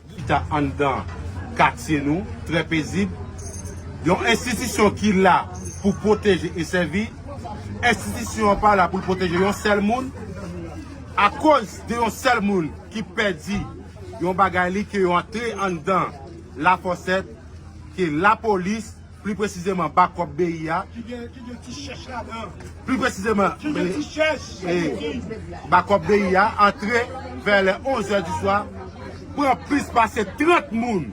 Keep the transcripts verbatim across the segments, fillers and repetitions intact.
Ki ta anndan katye nou, trè pezib. Yon enstitisyon ki la pou pwoteje e sèvi. Enstitisyon an pa la pou l pwoteje yon sèl moun. Akoz de yon sèl moun ki pèdi yon bagay li, ke yo antre anndan Lafòsèt, ke lapolis, pli presizeman bakòp B I A, ki gen, ki gen ti chèch ladan. Pli presizeman, ki gen ti chèch, eh, bakòp B I A antre vè lè onz è di swa, pran plis pase trant moun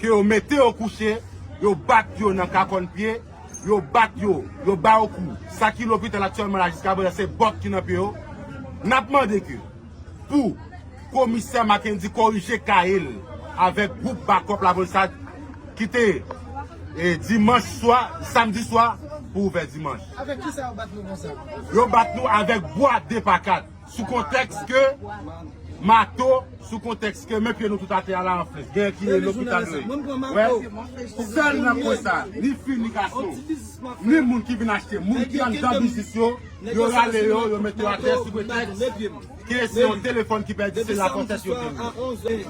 ke yo mete yo kouche, yo bat yo nan kakòn pye, yo bat yo, yo ba yo kou. Sa ki lopital aktyèlman la jiska prezan se bòt ki nan pye yo. N ap mande ke pou komisè Mackendy korije kay l avèk gwoup bakòp lapolis la ki te, eh, dimanch swa, samdi swa pou ouvè dimanch. Avèk kisa yo bat nou konsa? Yo bat nou avèk bwa de pa kat sou kontèks ke mato, sou kontèks ke men pye nou tout atè a la an flèch. Genyen ki lopital yo ye. Wè, sèl nan pwen sa, ni fi ni gason, ni moun ki vin achte, moun ki anndan biznis yo, yo rale yo, yo mete yo atè sou pretèks ke se yon telefòn ki pèdi, se Lafòsèt yo te ye.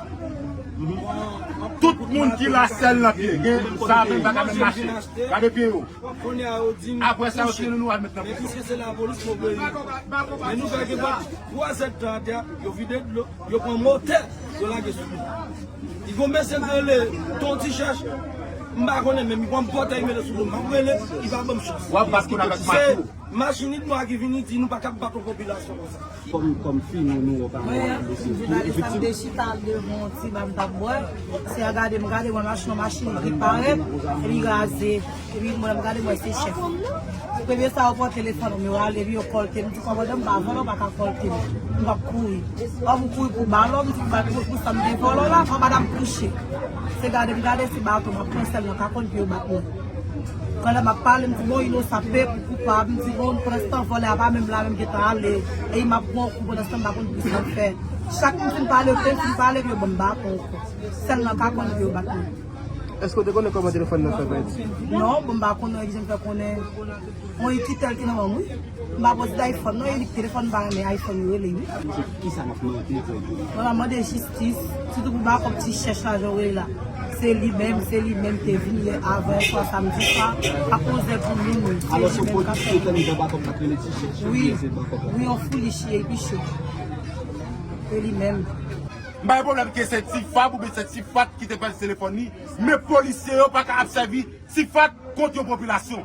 Tout moun ki la sèl nan pye, gen sa menm pa ka menm mache. Gade pye yo. Apre sa, yo tire nou, nou al met nan prizon. Men nou fè gen twa zèdtan atè, yo vide dlo, yo pran motè, yo lage sou nou. Li gon mesye ki rele Ton Ti Chèch, m pa konnen menm, li pran bòtèy mete sou do m. M ap rele, li pa ban m chans. W ap bat moun avèk mato. Machin it nwa ki vini di nou pa ka bat yon popilasyon konsa. Kòm, kòm fi, nou, nou wè pa yon mesye. Mwen, jounalista, m te chita devan yon ti ba m t ap bwè. Se a gade m, gade mwen, machin, yon machin gri parèt, epi raze. Epi mwen, m gade mwen, se chèf. Premye sa, yo pran telefòn m, yo rale m, yo kòlte m. M di, kòmandan, m pa vòlè, w pa ka kòlte m. M p ap kouri. An, m kouri pou balon, m di, m pa kouri pou sa m te vòlè la, kòmandan, m kouche. Se gade m gade, se baton, m ap pran sèl nan kakòn, epi yo bat mwen. Pandan m ap pale, m di, bon, inosan pèp ou koupab, m di, bon, pandanstan, vòlè a pa menm la, menm gentan ale. E m ap pran kou, pandanstan, m pa konn ki sa m fè. Chak m fin pale, yo te fin pale, yo ban m baton ankò. Sèl nan kakòn, yo bat mwen. Èske w te konnen kòman telefòn nan fè pèdi? Non, bon, m pa konnen, ki jan m fè konnen. Yon Ikitel ki nan men m, wi. M pa poze iPhone, non, e li telefòn pa renmen iPhone yo rele, wi. Kisa n ap mande, vrèman? Mwen ap mande jistis, sitou pou bakòp Ti Chèch la, jan w rele la. Se li menm, se li menm te vini avan yè swa samdi swa, ap poze pou moun, wi. Se li menm k ap fè. Wi, wi, yon foolish ye, li pi cho. Se li menm. M pa gen pwoblèm ke se Ti Fab oubyen se Ti Fat ki te pèdi telefòn li, men polisye yo pa ka ap sèvi Ti Fat kont yon popilasyon.